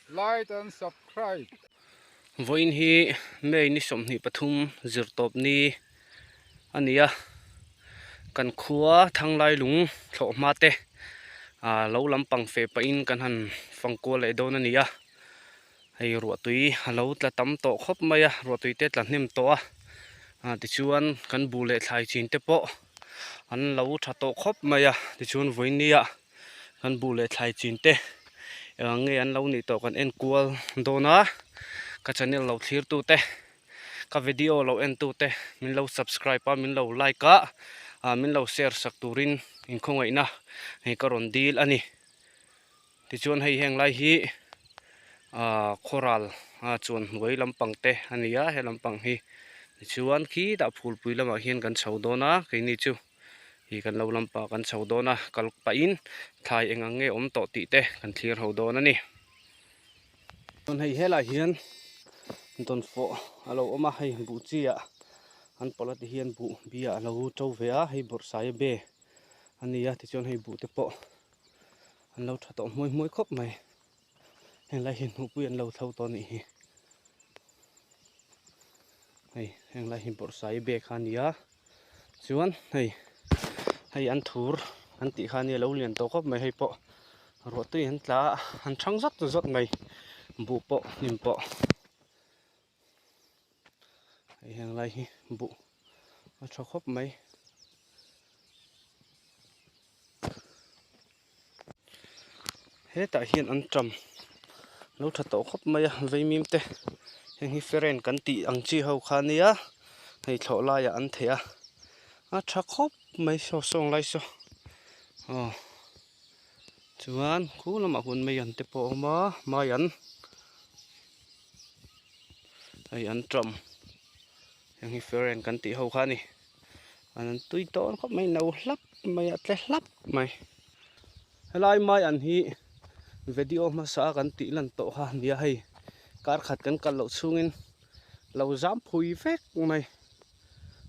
Like and subscribe. Vawiin hi May ni 23 zirtawp ni a ni a, kan khua Thanglai lung thlawh hma te ah lo lampang fe pahin kan han fang kual leh dawn a ni a, hei ruahtui a lo tla tam tawh khawp mai a, ruahtui te tla hnem tawh a, ah tichuan kan buh leh thlai chin te pawh an lo tha tawh khawp mai a, tichuan vawiin nia. Kan buh leh thlai chin te eng nge an lo nih tawh kan en kual dawn a, ka channel lo thlir tu te, ka video lo en tu te min lo subscribe a min lo like a, ah min lo share sak turin inkhawngaihna hei ka rawn dil a ni. Tichuan hei heng lai hi ah khawral chuan hnuai lampang te a ni a, he lampang hi tichuan khitah phulpui lamah hian kan chho dawn a keini chu. hi kan lo lampa kan chho dawn a kal pahin thlai eng ang nge awm tawh tih te kan thlir ho dawn a ni. Chuan hei helai hian dawnfawh a lo awm a hei buh chi ah an pawlh a ti hian buh bia a lo to ve a hei bawrhsai a be a ni a tichuan hei buh te pawh an lo tha tawh hmuai hmuai khawp mai henglai hi hnuhpui an lo tho tawh a nih hi. Hei henglai hi bawrhsai a be kha a ni a. Chuan hei hei an thur an tih kha ania lo lian tawh khawp mai hei pawh ruah tui an tla a an thang zawt zawt mai buh pawh hnim pawh hei heng lai hi buh a tha khawp mai. Hetah hian an ṭam lo ṭha tawh khawp mai a vaimim te heng hi feren kan tih ang chi ho kha ania hei thlawh laiah an theh a a ṭha khawp mai saw sawng lai saw aw chuan khu lamah khuan mei an te pawh a awm a mai an hei an ṭam heng hi feren kan tih ho kha a ni. An tui tawn khawp mai no hlap mai a tle hlap mai helai mai an hi video hmasa a kan tih lan tawh kha nia hei kar khat kan kal loh chhungin lo zam phui vek mai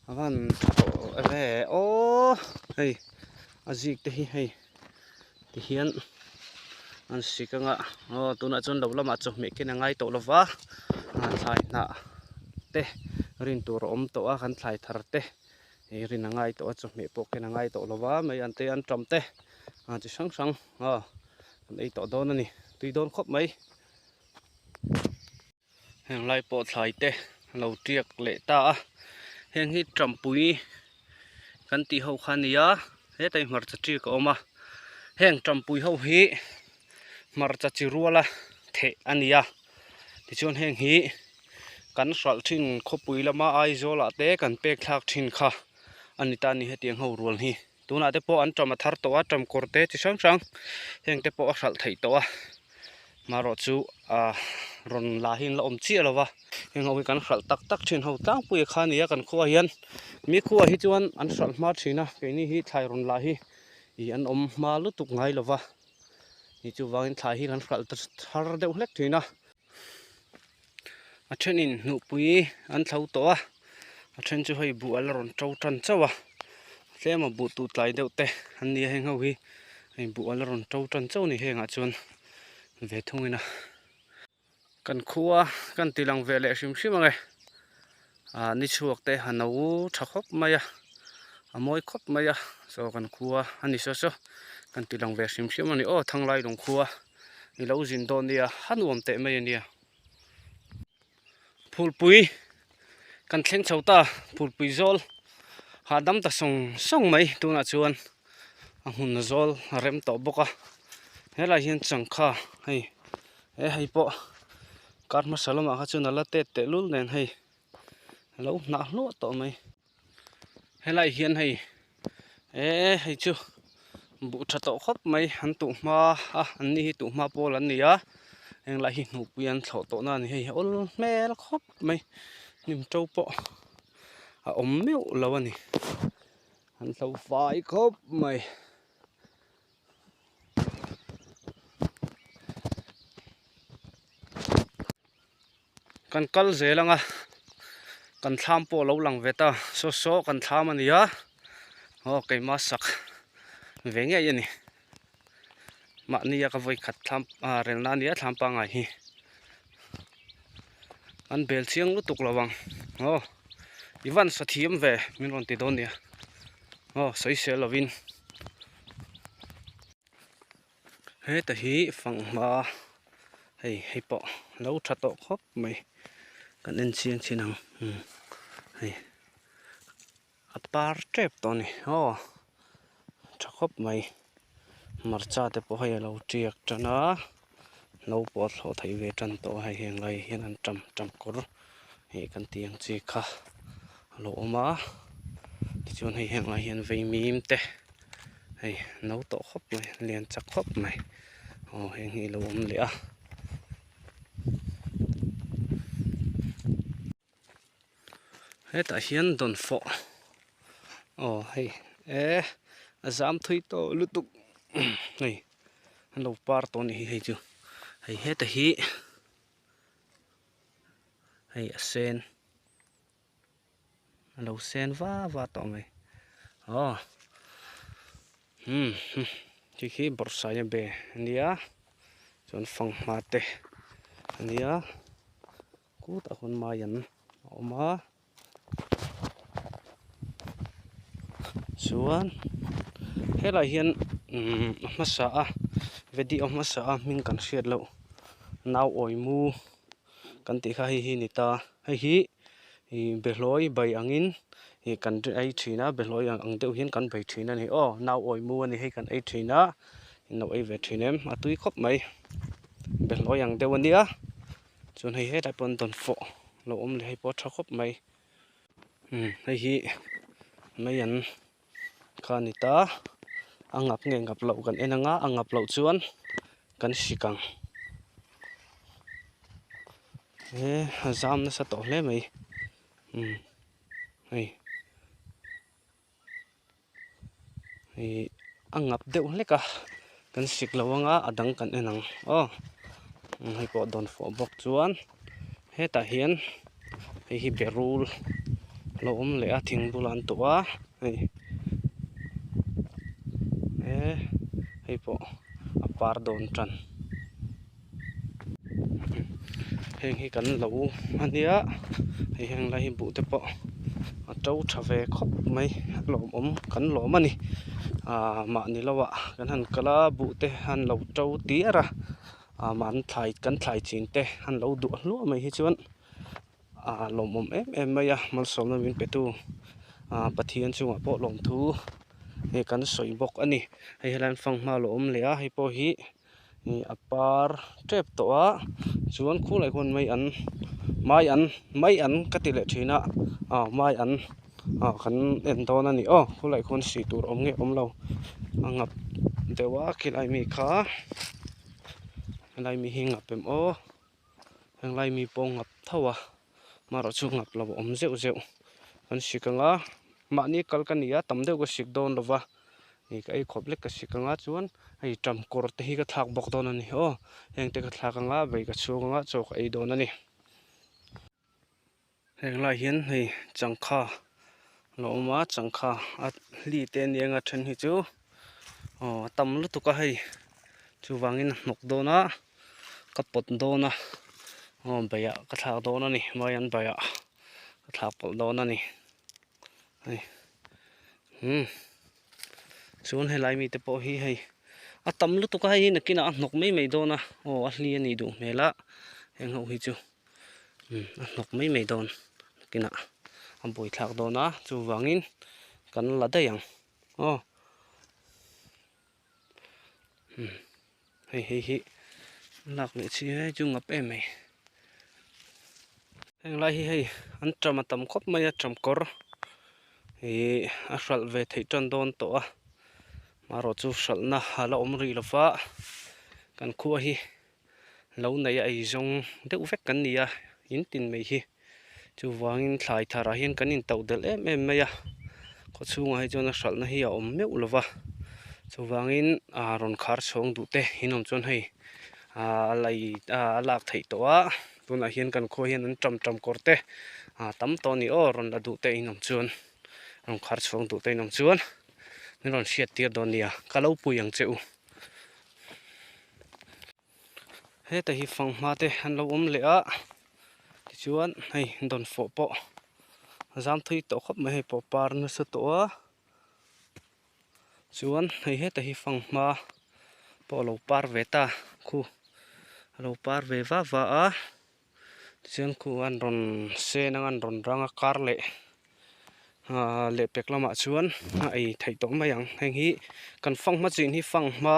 a van tha tawh ve aw hei a zik te hi hei tihian an sik anga aw tunah chuan lo lamah chawhmeh ken a ngai tawh lova thlai hnah te rin tur a awm tawh a kan thlai thar te ih rin a ngai tawh a chawhmeh pawh ken a ngai tawh lova mai an te an tam te chi hrang hrang aw kan ei tawh dawn a ni tui dawn khawp mai. Heng lai pawh thlai te a lo tiak leh ta a heng hi tampui kan tih ho kha a ni a hetah hi hmarcha tiak a awm a heng tampui ho hi hmarcha chi ruala theh a ni a tichuan heng hi kan hralh thin khawpui lama Aizawl ah te kan pek thlak thin kha a ni ta a ni hetiang ho rual hi tunah te pawh an tam a thar tawh a tam kawr te chi hrang hrang heng te pawh a hralh theih tawh a marawh chu ah rawn la hi an la awm chiah lo va heng ho hi kan hralh tak tak thin ho tlangpui kha a ni a kan khua hian mi khua hi chuan an hralh hma thin a keini hi thlai rawn la hi ih an awm hma lutuk ngai lo va ih chuvangin thlai hi kan hralh thar deuh hlek thin a. A thenin hnuhpui an thlo tawh a a then chu hei buh a la rawn to tan chauh a tlem a buh tuh tlai deuh te an ni a heng ho hi hei buh a la rawn to tan chauh a ni hengah chuan ve thungin a kan khua kan ti lang ve leh hrim hrim ang e ah ni chhuak te a no tha khawp mai a a mawi khawp mai a saw kan khua a ni saw saw kan ti lang ve hrim hrim a ni aw thanglai lung khua. I lo zin dawn nia a nuam teh mai a nia. Phulpui kan thleng chho ta phulpui zawl hahdam ta sawng sawng mai tunah chuan a hmun zawl a rem tawh bawk a helai hian changkha hei he hei pawh kar hmasa lamah kha chuan a la tet tehlul nen hei a lo hnah hluah tawh mai. Helai hian hei eh hei chu buh tha tawh khawp mai an tuh hma a an ni hi tuh hma pawl an ni a heng lai hi hnuhpui an thlawh tawh na a ni hei awl hmel khawp mai hnim to pawh a awm meuh lo a ni an hlo fai khawp mai. Kan kal zel ang a, kan thlam pawh a lo lang ve ta, saw saw kan thlam a ni a, aw keima sak ve ngei a ni. Mahnia ka vawi khat thlam ah relna a nia thlam pangngai hi an bel chiang lutuk lo ang aw i van sa thiam ve min rawn ti dawn nia aw sawi sel lovin heta hi fanghma hei hei pawh lo tha tawh khawp mai kan en chiang chin ang hei. A par tep tawh a ni aw tha khawp mai hmarcha te pawh hei a lo tiak tan a no pawh a thlawh theih ve tan tawh a hei heng lai hian an tam tam kawr ih kan tih ang chi kha a lo awm a tichuan hei heng lai hian vaimim te hei no tawh khawp mai lian chak khawp mai aw heng hi a lo awm leh a. Hetah hian dawnfawh aw hei eh a zam thui tawh lutuk hei an lo par tawh a nih hi hei chu hei heta hi hei a sen a lo sen va va tawh mai aw umm khi khi bawrhsai a be a nia chuan fanghma te a nia. Kutah khawn mai an a awm a chuan helaiah hian umm a hmasa a video hmasa a hming kan hriat loh nau awi mu kan tih kha hei hi a ni ta hei hi ih behlawi bai angin ih kan ei thin a behlawi ang deuh hian kan bei thin a ni aw nau awi mu a ni hei kan ei thin a in lo ei ve thin em a tui khawp mai behlawi ang deuh a nia. Chuan hei hetlai pawh an dawn fawh lo awm leh hei pawh a tha khawp mai umm hei hi mei an kha a ni ta a ngap nge ngap loh kan en anga a ngap loh chuan kan hrik ang he a zam nasa tawh hle mai umm hei. Ih a ngap deuh hlek a kan sik lo anga a dang kan en ang aw hei pawh dawn fawh bawk chuan hetah hian hei hi berul a lo awm leh a thing bulah an tuah a hei e hei pawh a par dawn tan. Heng hi kan lo a nia hei heng lai hi buh te pawh a to tha ve khawp mai a lawmawm kan lawm a ni ah mahni lo ah kan han kal a buh te an lo to diar a ah an thlai kan thlai chin te an lo duah hluah mai hi chuan ah lawmawm em em mai a malsawmna min pe tu ah Pathian chungah pawh lawmthu hei kan sawi bawk a ni hei helai an fanghma a lo awm leh a hei pawh hi. Ih a par tep tawh a chuan khulai khuan mai an mai an mai an ka ti leh thin a aw mai an ah kan en dawn a ni aw khulai khuan sih tur awm nge awm lo a ngap deuh a khilai mi kha helai mi hi ngap em aw henglai mi pawh ngap tho a. Marawh chu ngap lo a awm zeuh zeuh kan sik ang a mahni kal ka ni a tam deuh ka sik dawn lo va ih ka ei khawp lek ka sik ang a chuan hei ṭam kawr te hi ka thlak bawk dawn a ni aw heng te ka thlak ang a vei ka chhung ang a chaw ka ei dawn a ni. Heng lai hian hei changkha a lo awm a changkha a hli te ania anga then hi chu aw a tam lutuk a hei chuvangin a hnawk dawn a. Ka pawt dawn a aw baiah ka thlak dawn a ni mai an baiah ka thlak pawlh dawn a ni hei umm chuan helai mite pawh hi hei a tam lutuk a hei hi nakinah a hnawk mai mai dawn a aw a hli a nih duh hmel a heng ho hi chu umm a hnawk mai mai dawn nakinah a buaithlak dawn a chuvangin kan la daih ang aw umm. Hei hei hi lak leh chi he chu ngap em mai heng lai hi hei an ṭam a tam khawp mai a ṭam kawr ih a hralh ve theih tan dawn tawh a marawh chu hralhna a la awm rih lo va kan khua hi lo nei a eizawng deuh vek kan ni a in tin mai hi. Chuvangin thlai tharah hian kan intauh delh em em mai a, khaw chhungah hi chuan a hralhna hi a awm meuh lo va, chuvangin ah rawn khar chhawng duh te in awm chuan hei ah a lei ah a lak theih tawh a, tunah hian kan khua hian an ṭam ṭam kawr te ah tam tawh a ni aw rawn la duh te in awm chuan rawn khar chhawng duh te in awm chuan min rawn hriat tir dawn nia ka lo pui ang che u. Heta hi fanghma te an lo awm leh a tichuan hei dawnfawh pawh a zam thui tawh khawp mai hei pawh par nasa tawh a chuan hei heta hi fanghma pawh a lo par ve ta khu a lo par ve va va a tichuan khu an rawn sen ang an rawn rang a kar leh ah lehpek lamah chuan a ei theih tawh mai ang heng hi kan fanghma chin hi fanghma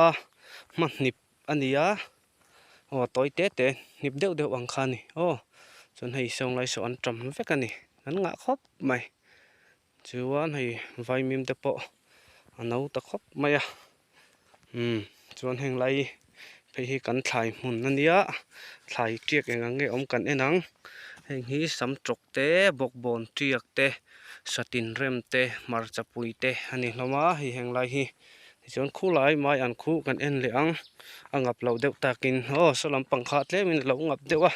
hmahnip a ni a aw tawi te te hnip deuh deuh ang kha a ni aw chuan hei sawnglai saw an tam vek a ni an ngah khawp mai chuan hei vaimim te pawh a no ta khawp mai a umm chuan heng lai phei hi kan thlai hmun a nia thlai tiak eng ang nge awm kan en ang heng hi sam tawk te bawkbawn tiak te satin rem te hmarcha pui te a ni hlawm a hei heng lai hi. Tichuan khulai mai an khuh kan en leh ang a ngap loh deuh takin aw saw lampang kha tlemin a lo ngap deuh a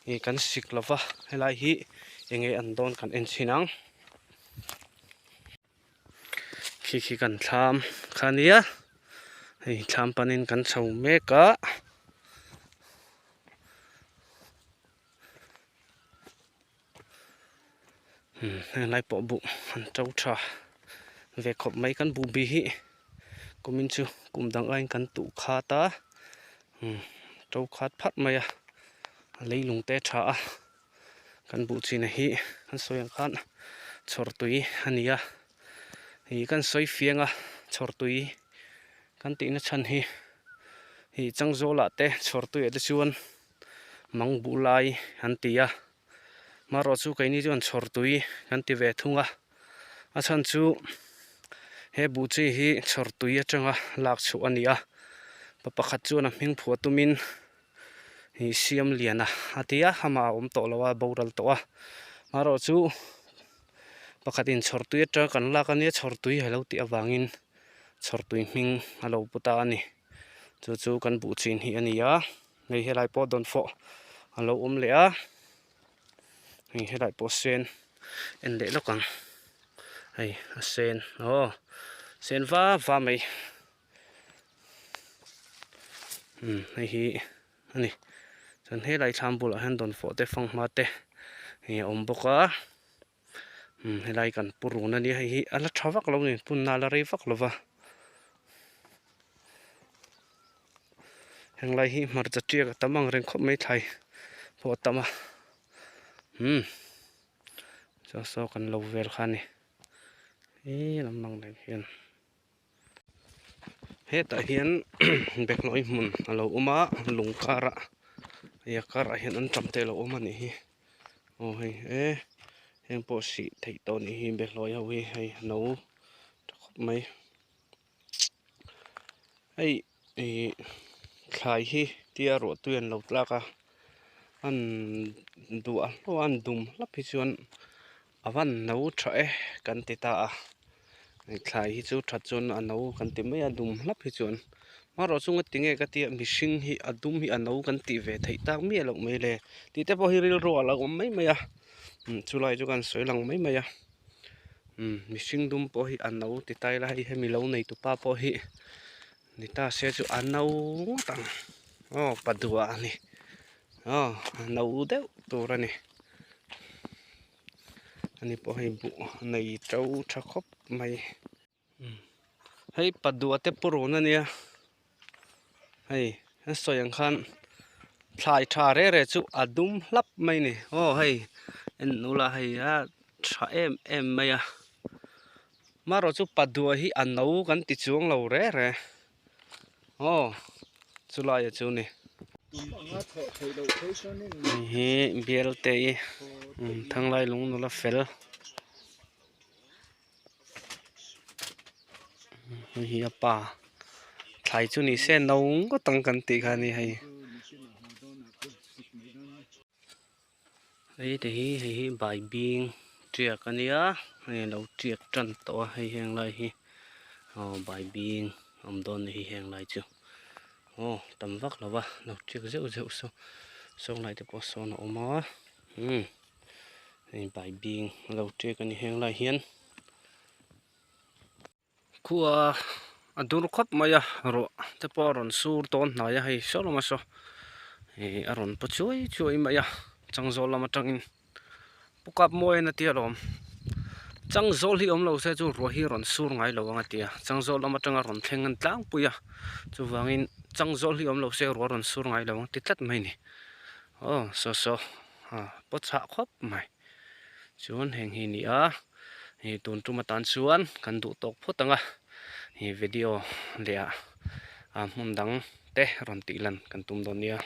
ih kan sik lo va helai hi eng nge an dawn kan en chhin ang khi khi kan thlam kha nia hei thlam panin kan chho mek a. Helai pawh buh an to tha ve khawp mai kan buh bi hi kumin chu kum dang aiin kan tuh khat a to khat pharh mai a a leilung te a tha a kan buh chin hi kan sawi ang khan chhawr tui a ni a ih kan sawi fiang a chhawr tui kan tihna chhan hi ih changzawlah te chhawr tuiah te chuan mang buh lai an ti a. Marawh chu keini chuan chhawr tui kan ti ve thung a, a chhan chu he buh chi hi chhawr tui atanga lak chhuah a ni a, pa pakhat chuan a hming phuah tumin ih siam lian a a ti a, amah a awm tawh lo a, a boral tawh a, marawh chu pakhatin chhawr tui atanga kan lak a nia chhawr tui a lo tih avangin chhawr tui hming a lo pu ta a ni, chu chu kan buh chin hi a ni a. Hei helai pawh dawnfawh a lo awm leh a hei helai pawh sen en leh lawk ang hei a sen aw sen va va mai umm hei hi a ni chuan helai thlam bulah hian dawnfawh te fanghma te hei a awm bawk a umm helai kan pu run a nia hei hi a la tha vak lo a ni punna a la rei vak lo va. Henglai hi hmarcha tiak a tam ang reng khawp mai thlai pawh a tam a umm saw saw kan lo vel kha a ni he lam ang reng hian hetah hian behlawi hmun a lo awm a lung karah hei a karah hian an tam te a lo awm a nih hi aw hei e heng pawh sih theih tawh a nih hi behlawi ho hi hei a no tha khawp mai. Hei ih thlai hi tia ruah tui an lo tlak a an duah hlauh a an dum hlap hi chuan a van no tha e kan ti ta a thlai hi chu that chuan a no kan ti mai a dum hlap hi chuan hmarawh chu ngati nge ka tia mihring hi a dum hi a no kan tih ve theih tak miah loh mai le tih te pawh hi rilru a lo awm mai mai a chulai chu kan sawi lang mai mai a. Umm mihring dum pawh hi a no ti ta ila hei hemi lo nei tupa pawh hi ni ta se chu a no ngawt ang aw pa duah a ni aw a no deuh tur a ni ani pawh hei buh a nei to tha khawp mai. Hei padua te purun a nia hei an sawi ang khan thlai tha reh reh chu a dum hlap mai a ni aw hei en ula hei a tha em em mai a marawh chu padua hi a no kan ti chuang lo reh reh aw chulaiah chu a ni. Hei hi bialte i thanglai lung nula fel. Hei hi a pa thlai chu ni se no ngawt ang kan tih kha a ni hei hei te hi hei hi baibing tiak a nia hei a lo tiak tan tawh a hei heng lai hi aw baibing awm dawn a ni hi heng lai chu aw tam vak lo va lo tiak zeuh zeuh saw sawn lai te pawh sawn a awm a umm. Hei baibing a lo ṭek a ni heng lai hian khua a dur khawp mai a ruah te pawh a rawn sur tawn hnai a hei saw lama saw Ih a rawn paw chuai chuai mai a changzawl lam atangin pu kap mawi a tia lawm changzawl hi awm lo se chu ruah hi a rawn sur ngai lo ang a tia changzawl lam atanga rawn thleng an tlangpui a chuvangin changzawl hi awm lo se ruah a rawn sur ngai lo ang ti tlat mai a ni aw saw saw ah paw chhah khawp mai chuan heng hi a ni a ih tun tum atan chuan kan duh tawk phawt ang a ih video leh ah hmun dang te rawn tih lan kan tum dawn nia.